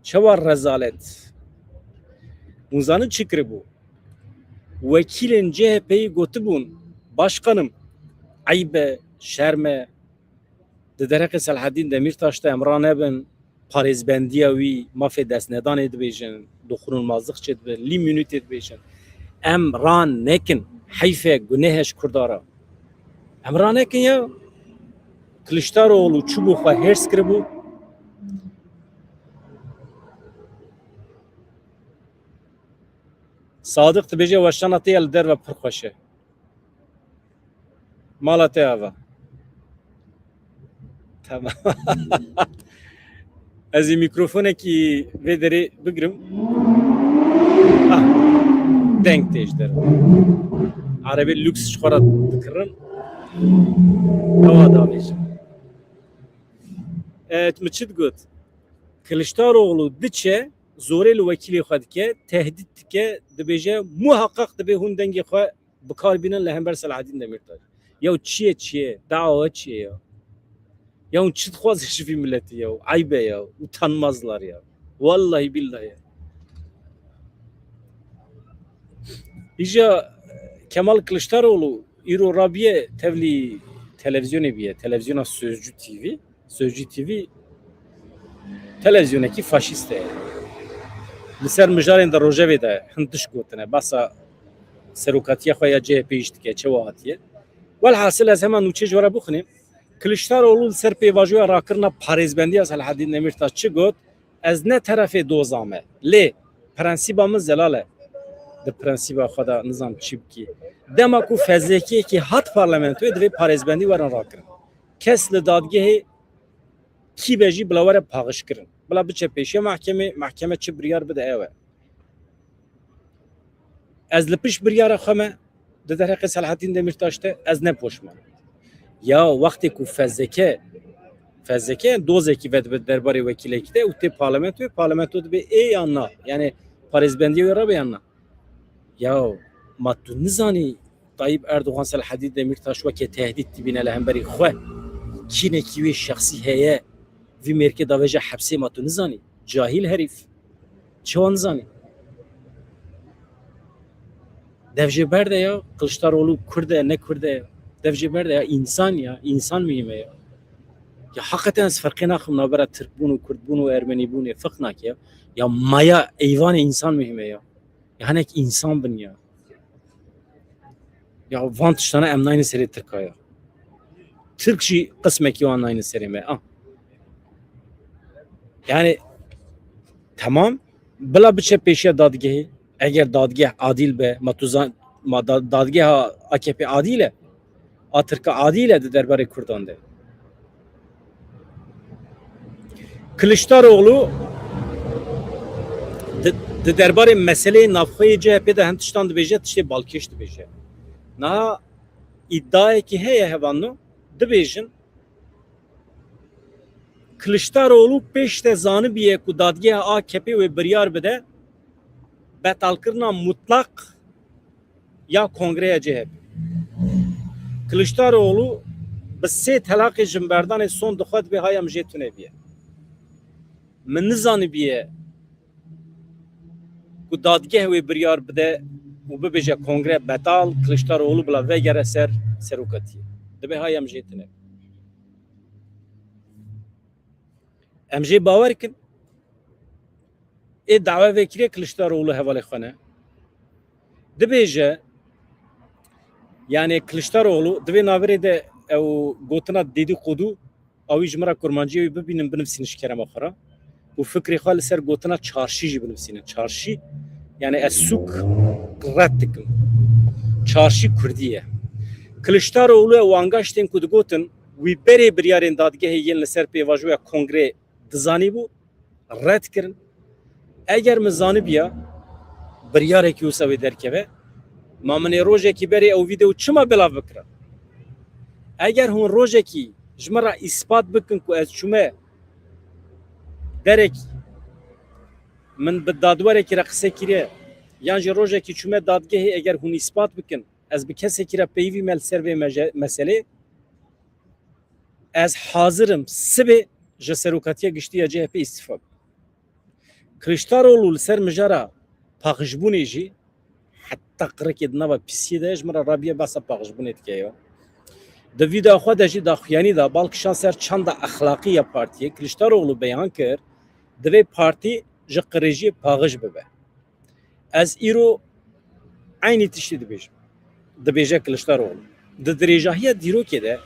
çawa rezalet. Hûn zanin çi kiribû? Wekîlên C H P'yê gotibûn, başqanim, eyb e, şerm e, di derheqê Selahedîn Demîrtaş de em ranebin, parêzbendiya wî, mafê destnedanê dibêjin, dokunulmazlık çê dibin, l'immunité dibêjin. Em ran nekin, heyf e, guneh e ji Kurda re. Em ranekin ya. Kiliçdaroglu çûbû xwe hêrs kiribû. Sadiq dibêje weşana te ya li derve pir xweş e. Mala te ava. Tamam. Ez ê mikrofonekî vê derê bigirim. Ah, deng tê ji derve. Erebê lûks ji xwe re dikirin. Ewa davêjim. E, min çi digot? Kiliçdaroglu diçe, zorê li wekîlê xwe dike, tehdît dike, dibêje, muhaqqaq dibê hûn dengê xwe bi kar bînin li hember Selahaddîn Demîrtaş. Ya çi ye, çi ye? Dawa çi ye ya? Ya hûn çi dixwazin ji vî miletî ya? Eyb e ya, utanmazlar ya. Wallahî billahi ya. Îja Kemal Kiliçdaroglu îro rabiye tevlî televîzyonê biye, televîzyona Sözcü T V. Sözcü T V televîzyonekî faşîst e. Li ser mijarên di rojevê de hin tişt gotine. Basa serokatiya xwe ya C H P jî dike, çewa hatiye. Welhasil ez hema nûçê ji we re bixwînim. Kiliçdaroglu li ser pêvajoya rakirina parêzbendiya Selahaddîn Demîrtaş çi got? Ez ne terefê doza me. Lê prensîba min zelal e. Di prensîba xwe de nizam çi bikî. Dema ku fezlekiyekî hat parlamentoyê divê parêzbendî werin rakirin. Kes li dadgehê kî be jî bila were paxişkirin. Bila biçe pêşiya mahkemê, mahkeme çi biryar bide ew e. Ez li pişt biryara xwe me di derheqê Selahaddîn Demîrtaş de ez ne poşman. Ya wextê ku fezleke, fezleke dozekî vedibe derbarê wekîlekî de û tê parlamentoyê, parlamento dibe ê yan na? Yani parêzbendiyê wê rabe yan na? Ya ma tu nizanî Tayyip Erdogan Selahaddîn Demîrtaş weke tehdît dibîne li hemberî xwe? Kînekî wê şexsî heye, vî mêrkê davêje hepsê, ma tu nizanî? Cahîl herîf. Çawa nizanî? Dev jê berde ya, Kiliçdaroglu Kurd e, ne Kurd e. Dev jê berde ya, însan ya, însan muhîm e ya. Ya heqeten ez ferqê naxim navbera Tirkbûn û Kurdbûn û Ermenîbûnê ferq nake ya. Ya maya eyvanê însan muhîm e ya. Ya hinek însan bin ya. Ya van tiştana em nayne serê Tirka ya. Tirk jî qismekî wan nayne serê me. Ah. Yani tamam, bila biçe pêşiya dadgehê. Eger dadgeh adîl be, ma tu zan, ma da-, dadgeha A K P adîl e. A Tirka adîl e di derbarê Kurdan de. Kiliçdaroglu di, di derbarê meseleyê navxweyê C H P de hin tiştan dibêje, tiştê balkêş dibêje. Niha îdiayekî heye hevalno, dibêjin, Kiliçdaroglu pêş de zanibiye ku dadgeha A K P wê biryar bide betalkirina mutlaq ya kongreya C H P. Kiliçdaroglu bi sê telaqê jinberdanê son dixwe dibê haya min jê tune biye. Min nizanibiye ku dadgeh wê biryar bide û bibêje kongre betal, Kiliçdaroglu bila vegere ser serokatiyê. Dibê haya min jê tune. Em jê bawer kin. Ê dawa vekirê Kiliçdaroglu hevalê xwe ne. Dibêje, yani Kiliçdaroglu, di vê navberê de ew gotina dedîqodu, ew jî ji min re kurmancî ew bibînin, binivîsînin ji kerema xwe re. Û fikrê xwe li ser gotina çarşî jî binivîsînin. Çarşî, yani ez sûk red dikim. Çarşî kurdî ye. Kiliçdaroglu ew angaştên ku digotin, wî berê biryarên dadgehê yên li ser pêvajoya kongrê dizanîbû, red kirin. Eger min zanibiya biryarekî wisa wê derkeve, ma min ê rojekî berê ew vîdeo çima belav bikira? Eger hûn rojekî ji min re îspat bikin ku ez çûme derek, min bi dadwerekî re qise kiriye, yan jî rojekî çûme dadgehê, eger hûn îspat bikin, ez bi kesekî re peyivî me li ser vê meje-, meselê, ez hazir im sibê ji Serokatiya Giştî ya C H P îstîfa bikim. Kiliçdaroglu li ser mijara paqijbûnê jî heta qirikê di nava pîsiyê de ji min re rabiye behsa paqijbûnê dike ya. Di vîdeoya xwe de jî daxuyanî da, bal kişand ser çanda exlaqî ya partiyê. Kiliçdaroglu beyan kir, divê partî ji qirêjiyê paqij bibe. Ez îro eynî tiştî dibêjim. Dibêje Kiliçdaroglu. Di dirêjahiya dîrokê de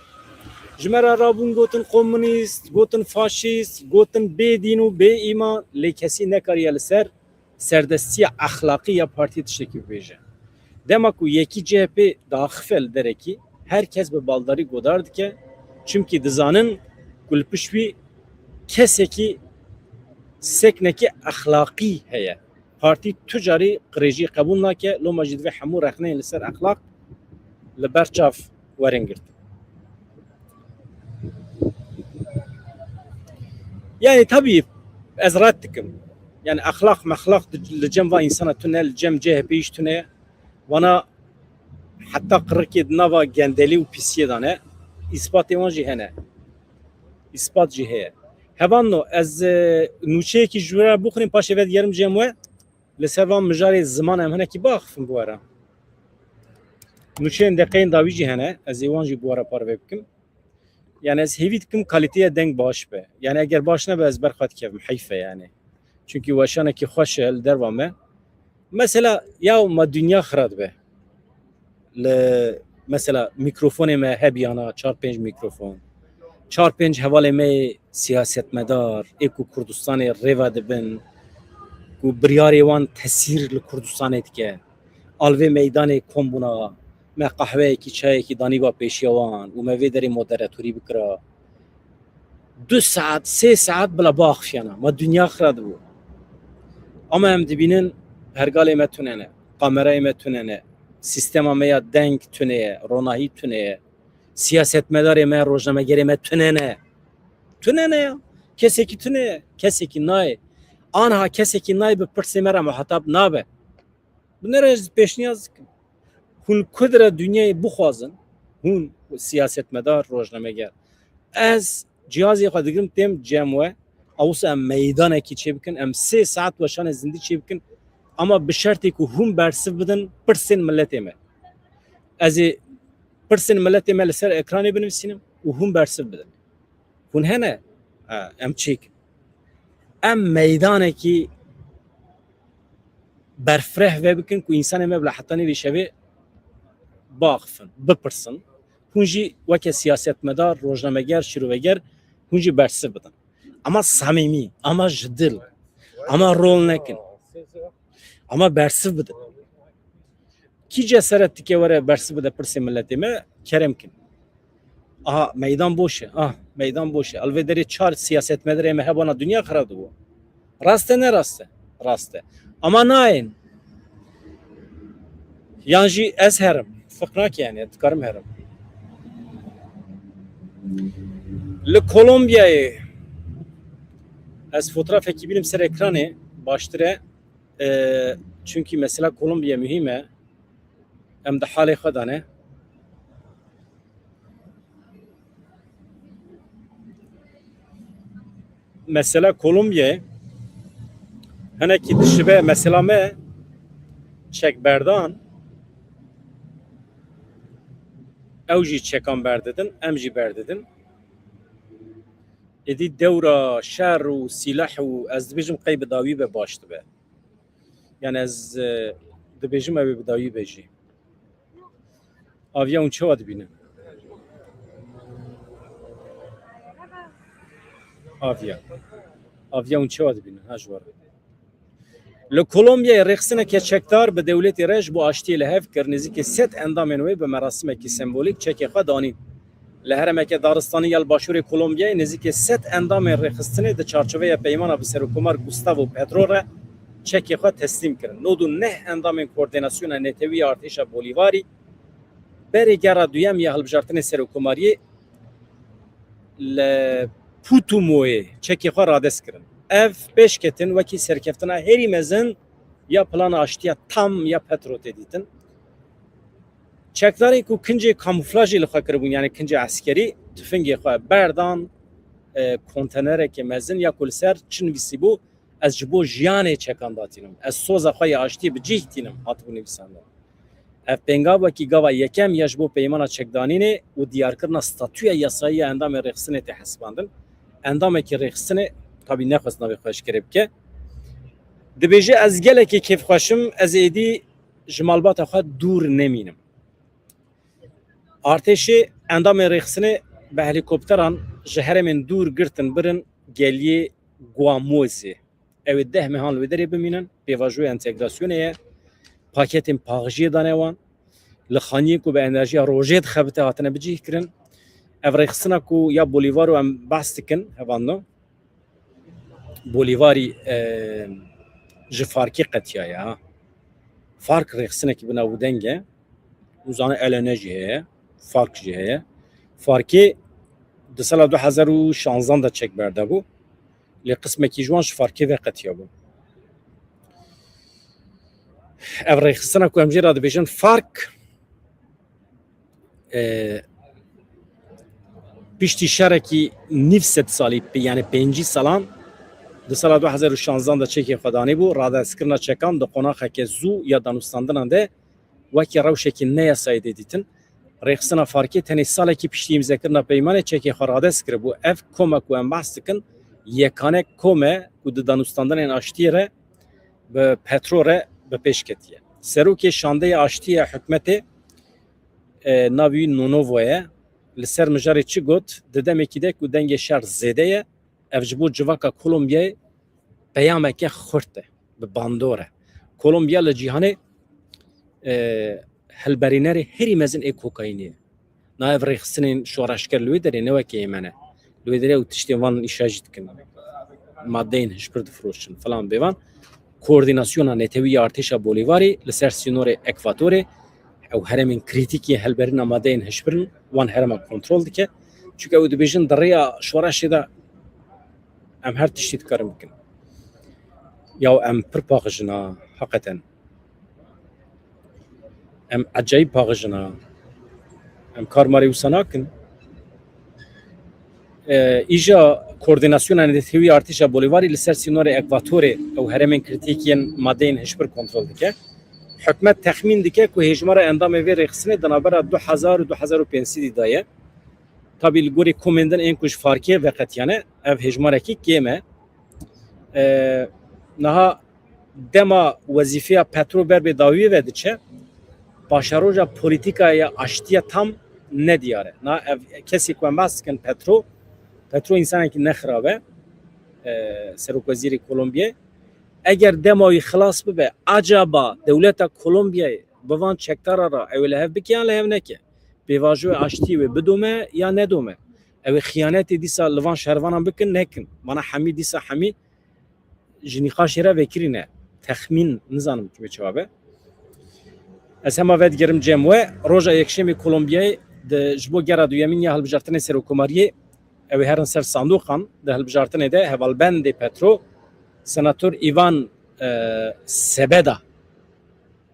ji me re rabûn gotin komunîst, gotin faşîst, gotin bê dîn û bê îman, lê kesî nekariye li ser serdestiya exlaqî ya partiyê tiştekî bibêje. Dema ku yekî C H P diaxife li derekî, her kes bi baldarî godar dike, çimkî dizanin ku li pişt wî kesekî seknekî exlaqî heye. Partî tu carî qirêjiyê qebûl nake, loma jî divê hemû rexneyên li ser exlaq li ber çav werin girtin. Yani tabî ez red dikim. Yani exlaq mexlaq di, li cem va însana tune, li cem C H P jî tune. Wana heta qirikê di nava gendelî û pîsiyê de ne. Îspatê wan jî hene. Îspat jî heye. Hevalno, ez, e, nûçeyekî ji we re bixwînim, paşê vedigerim cem we. Li ser van mijarê ziman em hinekî biaxifin bi we re. Nûçeyên deqeyên dawî jî hene, ez ê wan jî bi we re parve bikim. Yani ez hêvî dikim kalîteya deng baş be. Yani eger baş nebe ez ber xwe dikevim, heyf e yani. Çunkî weşanekî xweş e li derva me. Mesela ya ma dinya xira dibe. Li, mesela mîkrofonê me hebiyana çar pênc mîkrofon. Çar pênc hevalê me yê siyasetmedar, ê ku Kurdistanê rêve dibin, ku biryarê wan tesîr li Kurdistanê dike. Alvê meydanê kom bûna, me qehweyekî, çayekî danîba pêşiya wan û me vê derê moderatorî bikira. Du saet, sê saet bila biaxifiyana. Ma dinya xira dibû. Ama em dibînin pergalê me tune ne, kamerayê me tune ne, sîstema me ya deng tune ye, ronahî tune ye, siyasetmedarê me, rojnamegerê me tune ne. Tune ne ya. Kesekî tune ye, kesekî nayê. Anha kesekî nayê bi pirsê me re muhatab nabe. Bi ne re ez pêşniyaz dikim. Hûn ku dire dinyayê bixwazin, hûn siyasetmedar, rojnameger. Ez cihazê xwe digirim têm cem we, awisa em meydanekî çêbikin, em sê saet weşanê zindî çêbikin, ama bi şertê ku hûn bersiv bidin pirsên miletê me. Ez ê pirsên miletê me li ser ekranê binivîsînim û hûn bersiv bidin. Hûn hene, ha, em çêkin. Em meydanekî berfireh vebikin ku însanê me bila heta nîvê şevê biaxifin, bipirsin. Hûn jî weke siyasetmedar, rojnameger, şîroveger, hûn jî bersiv bidin. Ama samîmî, ama ji dil, ama rol nekin. Ama bersiv bidin. Kî cesaret dike were bersiv bide pirsê miletê me, kerem kin. Aha, meydan boş e. Ah, meydan boş e. Li vê derê çar siyasetmedarê me hebana dinya xirab dibû. Rast e, ne rast e? Rast e. Ama nayên. Yan jî ez herim. Firq nake yani, dikarim herim. Li Kolombiyayê ez fotoğrafekî bînim ser ekranê, baştir e. E, çunkî mesela Kolombiya muhîm e. Em di halê xwe de ne. Mesela Kolombiyayê hinekî dişibe mesela me çekberdan, ew jî çekan berdidin, em jî berdidin. Êdî dewra şer û sîleh û ez dibêjim qey bi dawî be baş dibe. Yani ez, e, dibêjim ew ê bi dawî be jî. Aviya hûn çawa dibînin? Aviya. Aviya hûn çawa dibînin? Ha, ji we re. Li Kolombiyayê rêxistineke çekdar bi dewletê re ji bo aştiyê li hev kir. Nêzîkî sed endamên wê bi merasimekî sembolîk çekê xwe danîn. Li herêmeke daristanî ya li başûrê Kolombiyayê nêzîkî sed endamên rêxistinê di çarçoveya peymana bi Serokkomar Gustavo Petro re çekê xwe teslîm kirin. Nod û neh endamên Koordînasyona Netewî ya Artêşa Bolîvarî berê gera duyem ya hilbijartinê serokkomariyê li Putumoyê çekê xwe radest kirin. Ev pêşketin wekî serkeftina herî mezin ya plana aştiya tam ya Petro tê dîtin. Çekdarên ku kincê kamuflajê li xwe kiribûn, yani kincê eskerî, tifingê xwe berdan, e, kontenereke mezin ya ku li ser çi nivîsîbû, "Ez ji bo jiyanê çekan datînim. Ez soza xwe ya aştiyê bi cih tînim," hatibû nivîsandin. Ev pêngav wekî gava yekem ya ji bo peymana çekdanînê û diyarkirina statûya yasayî ya endamên rêxistinê tê hesibandin. Endamekî rêxistinê, tabî nexwest navê xwe eşkere bike, dibêje, "Ez gelekî kêfxweş im, ez êdî ji malbata xwe dûr nemînim." Artêşê endamên rêxistinê bi helîkopteran ji herêmên dûr girtin birin geliyê Guamozê. Ew ê deh mehan li wê derê bimînin. Pêvajoya entegrasyonê ye. Paketên paxijiyê dane wan. Li xaniyên ku bi enerjiya rojê dixebite hatine bicihkirin. Ev rêxistina ku ya Bolîvaro em behs dikin, hevalno. Bolîvarî, e, ji Farkê qetiyaye, ha. Fark rêxistinekî bi nav û deng e. Û zane L N jî heye, Fark jî heye. Farkê di sala du hezar û şanzan de çek berdabû. Lê qismekî ji wan ji Farkê ve qetiyabû. Ev rêxistina ku em jê re dibêjin Fark, e, piştî şerekî nîv sed salî, yani pêncî salan, di sala du hezar û şanzan de çekê xwe danîbû, radestkirina çekan di qonaxeke zû ya danûstandinan de wekî rewşekî neyasayî tê dîtin. Rêxistina Farkê tenê salekî piştî îmzekirina peymanê çekê xwe radest kiribû. Ev kome ku em behs dikin, yekane kom e ku di danûstandinên aştiyê re bi petro re bi pêş ketiye. Serokê şandeyê aştî ya hikûmetê, e, navê wî Nonovo ye. Li ser mijarê çi got? Di demekî de ku dengê şer zêde ye, ev ji bo civaka Kolombiyayê peyameke xurt e, bi bandor e. Kolombiya li cîhanê, e, hilberînerê herî mezin ê kokaînê ye. Niha ev rêxistinên şoreşger li wê derê ne wekî ê me ne. Li wê derê ew tiştên van îşa jî dikin. Madeyên hişbir difiroşin falan bêvan. Koordînasyona netewî ya artêşa Bolîvarî li ser sînorê Ekvatorê, ew herêmên krîtîk yên hilberîna madeyên hişbir in, wan herêma kontrol dike. Çunke ew dibêjin di rêya şoreşê de em her tiştî dikarin bikin. Ya em pir paqij in ha, heqeten. Em ecayîb paqij in ha. Em kar marê wisa nakin. E, îja koordînasyona netewî artêşa Bolîvarî li ser sînorê Ekvatorê ew herêmên krîtîk yên madeyên hişbir kontrol dike. Hikûmet texmîn dike ku hêjmara endamê vê rêxistinê di navbera du hezar û du hezar û pênc sedî de ye. Tabî li gorî komên din ên ku ji Farkê veqetiyane, ev hêjmarekî kêm e. E, niha dema wezîfeya Petro ber bê dawiyê ve diçe, paşeroja polîtîkaya aştiya tam nediyar e. Na ev kesê ku em behs dikin Petro, Petro însanekî nexirab e, e, serokwezîrê Kolombiyê. Eger dema wî xilas bibe, acaba dewleta Kolombiyayê bi van çekdara re ew ê li hev bike yan li hev neke? Pêvajoya aştiyê wê bidome ya nedome? Ew ê xiyanetê dîsa li van şervanan bikin, nekin? Mana hemî dîsa hemî ji nîqaşê re vekirî ne. Texmîn nizanim wê çawa be. Ez hema vedigerim cem we. Roja Yekşemê Kolombiyayê di, ji bo gera duyemîn ya hilbijartinê serokkomariyê, ew ê herin ser sandoqan. Di hilbijartinê de hevalbendê Petro, senator Ivan, e, Sebeda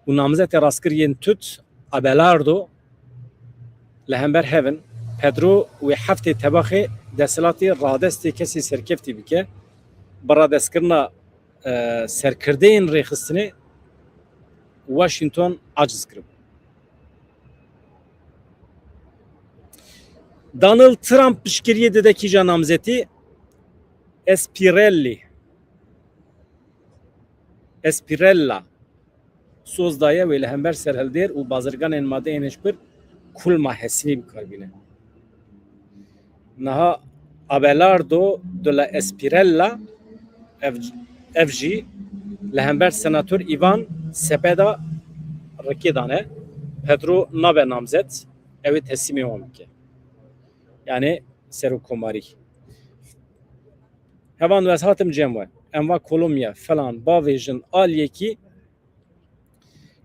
û namzetê rastkir yên Tut, Abelardo, li hember hev in. Pedro wê heftê tebaxê desthilatê radestê kesê serkeftî bike. Bi radestkirina, e, serkirdeyên rêxistinê Washington aciz kiribû. Donald Trump piştgiriyê dide kîja namzetî? Espirelli. Espirella. Soz daye wê li hember serhildêr û bazirganên madeyên hişbir kulma hesinî bi kar bîne. Niha Abelardo de la Espirella, ev, ev jî li hember senator Ivan Cepeda rikê dane. Pedro nabe namzet, ew ê teslîmê wan bike. Yani serokkomarî. Hevalno, ez hatim cem we. Em va Kolomya, falan, bavêjin, aliyekî.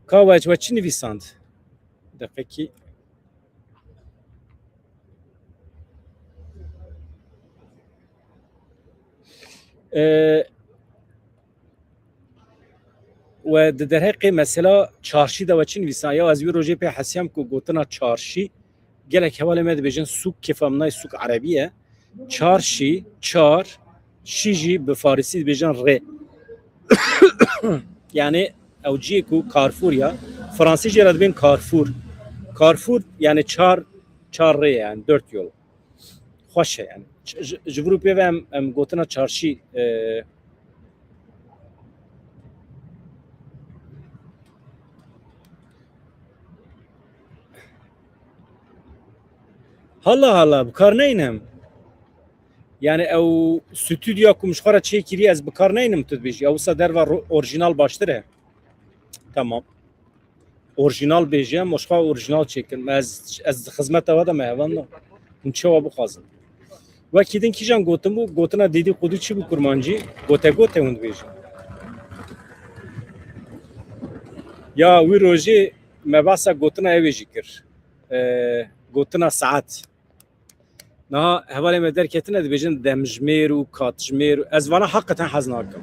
Ka we, we çi nivîsand? Deqekî. Ee, we di derheqê mesela çarşî de we çi nivîsand? Ya ez wî rojê pê hesiyam ku gotina çarşî, gelek hevalê me dibêjin sûk, kêfa min nayê, sûk erebî ye. Çarşî, çar, şî jî bi farisî dibêjin rê. Yani ew ciyê ku Carrefour ya, Fransî jê re dibên Carrefour. Carrefour yani çar, çar rê ye, yani dört yol. Xweş e yani. Ç-, ji, ji vir û pê ve em, em gotina çarşî, e, Hala hala, bi kar neynim. Yani ew stüdyoya ku min ji xwe re çêkirî ez bi kar neynim tu dibêjî. Ew wisa derva ro-, orjinal baştir e. Tamam. Orjinal bêje, em ji xwe orjinal çêkin. Ez, ez xizmeta we de me hevalno. Hûn çawa bixwazin? Wekî din kîjan gotin bû, gotina dêdî qudû çi bû kurmancî? Gote gote hûn dibêjin. Ya wî rojê me behsa gotina ewê jî kir. Ee, gotina saet. Niha hevalê me derketine dibêjin demjimêr û katjimêr û ez vana heqeten hez nakim.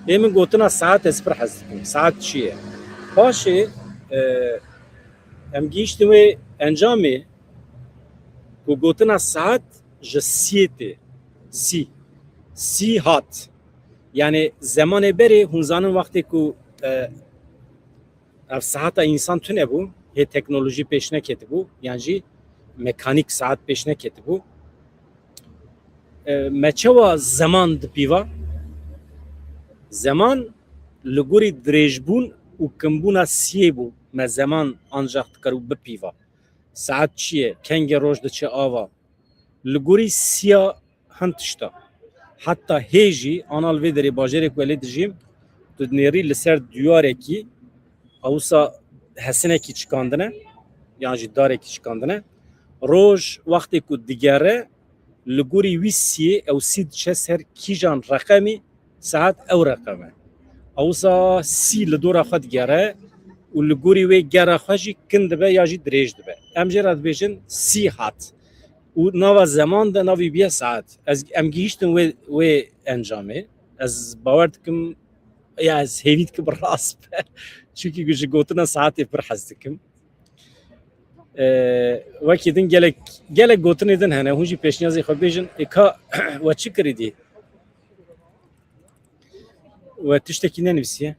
Ê min gotina saet ez pir hez dikim. Saet çi ye? Paşê, e, em gihîştin wê encamê ku gotina saet ji siyê tê. Sî. Sî hat. Yani zemanê berê hûn zanin wextê ku, e, ev saeta însan tune bû, hê teknolojî pêş neketibû, yan jî mekanîk saet pêş neketibû. E, me çawa zeman dipîva? Zeman li gorî dirêjbûn û kimbûna siyê bû, me zeman ancax dikarû bipîva. Saet çi ye? Kengê roj diçe ava? Li gorî siya hin tişta. Heta hê jî, ana li vê derê bajarê ku ez lê dijîm, tu dinêrî li ser diywarekî, ewsa hesinekî çikandine, yan jî darekî çikandine. Roj wextê ku digere, li gorî wî siyê, ew sî diçe ser kîjan reqemî, saet ew reqem e. Ewsa sî li dora xwe digere û li gorî wê gera xwe jî kin dibe ya jî dirêj dibe. Em jê re dibêjin sî hat. Û nava zeman de navî bûye saet. Ez, em gihîştin wê, wê encamê. Ez bawer dikim, ya ez hêvî dikim rast be. Çunkî ji gotina saetê pir hez dikim. Ee, wekî din gelek, gelek gotinê din hene. Hûn jî pêşniyazê xwe bêjin. Ê ka we çi kirî dî? We tiştekî nenivîsiye?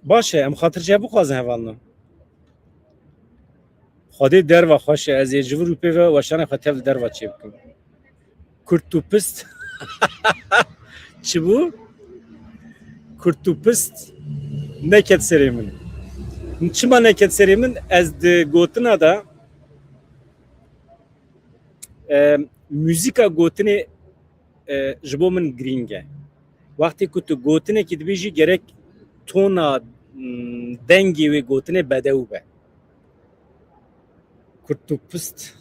Baş e, em xatirceh bixwazin hevalno. Xwedê derva xweş e, ez ê ji vir û pê ve weşanê xwe tev li derva çê bikim. Kurt û pist. Çi bû? Kurt û pist neket serê min. Çima neket serê min? Ez di gotina de, e, muzîka gotinê, e, ji bo min girîng e. Wextê ku tu gotinekî dibêjî, gerek tona, mm, dengê wê gotinê bedew be. Kurt û pist.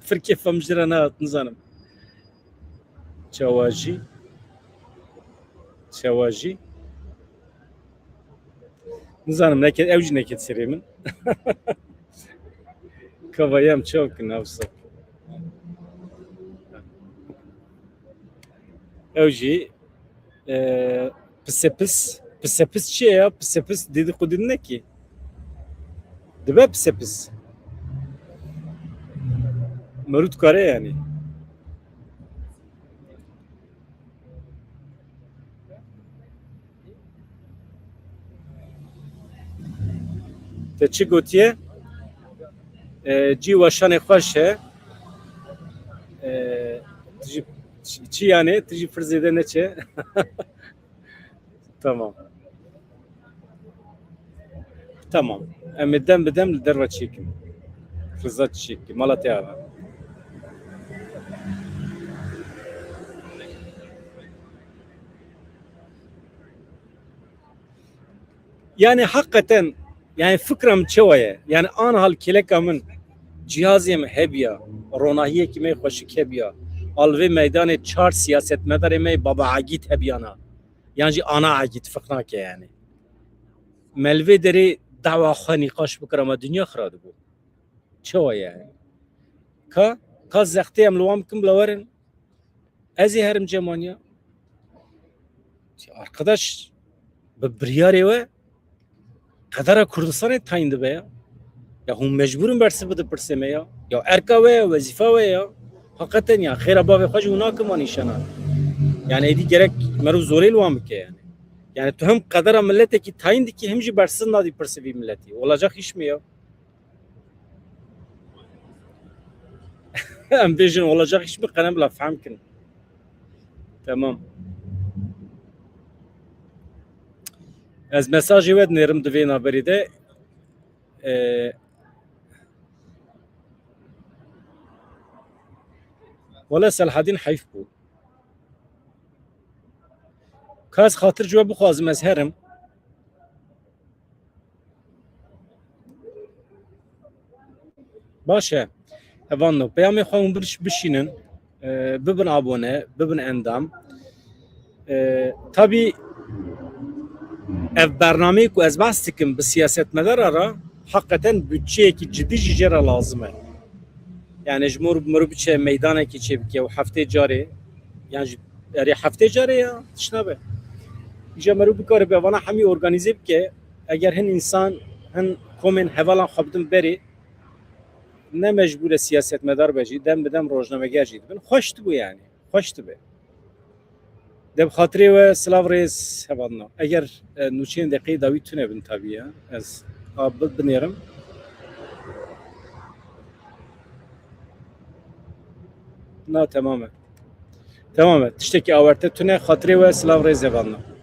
Pir kêfa min ji re nehat, nizanim. Çawa jî? Çawa jî? Nizanim, neket, ew jî neket serê min. Kavayê em çawa bikin, Hafsa? Ew jî, e, pisepis. Pisepis çi ye ya? Pisepis dêdî qudî ne ki. Dibe pisepis. Merû dikare yani. Te çi gotiye? E, cî weşanê xweş e. E, tu jî çi, çi yani? Tu jî pir zêde neçe. Tamam. Tamam. Em ê dem bi dem li derve çêkin. Rıza çêkin. Mala te ava. Yani hakikaten, yani fikra min çawa ye? Yani an hal kêleka min cihazê min hebiya, ronahiyekî me xweşik hebiya. Al vê meydanê çar siyasetmedarê me baba Agît hebiyana. Yan jî ana Agît fiq nake yani. Me li vê derê dawa xwe nîqaş bikir ama dinya xira dibû. Çawa yani? Ka, ka zextê em li wan bikin bila werin. Ez ê herim cemaniya. Arkadaş, bi biryarê we qedera Kurdistanê tayîn dibe ya. Ya hûn mecbûr in bersiv bidin pirsê me ya. Ya erka we ya, wezîfa we ya. Heqeten ya, xêra bavê xwe jî hûn nakin wan nîşana. Yani êdî gerek merû zorê li wan bike yani. Yani tu hem qedera miletekî tayîn dikî, hem jî bersiv nadî pirsê vî miletî. Olacak iş mi ya? Em bêjin olacak iş mi, qenem bila fehm kin. Tamam. Ez mesajê we dinêrim di vê naberî de. Ee, Wele Selhadîn heyf bû. Ka ez xatir ji we bixwazim, ez herim. Baş e. Hevalno, peyamê xwe hûn biş-, bişînin, e, bibin abone, bibin endam. E, tabî ev bernameyê ku ez behs dikim bi siyasetmedara re, heqeten budçeyekî cidî jî jê re lazim e. Yani ji mor mirov biçe meydanekî çêbike û heftê carê, yani ji, erê heftê carê ya, tişt nabe. Îja mirov bikaribe vana hemî organîze bike, eger hin însan, hin komên hevalan xwe bidin berê, ne mecbûr e siyasetmedar be jî, dem bi dem rojnameger jî dibin. Xweş dibû yani, xweş dibe. De bi xatirê we silav rêz hevalno. Eger, e, nûçeyên deqeyê dawî tune bin tabî ya. Ez a bi-, binêrim. Na, temam e. Temam e. Tiştekî awerte tune, xatirê we silav rêz hevalno.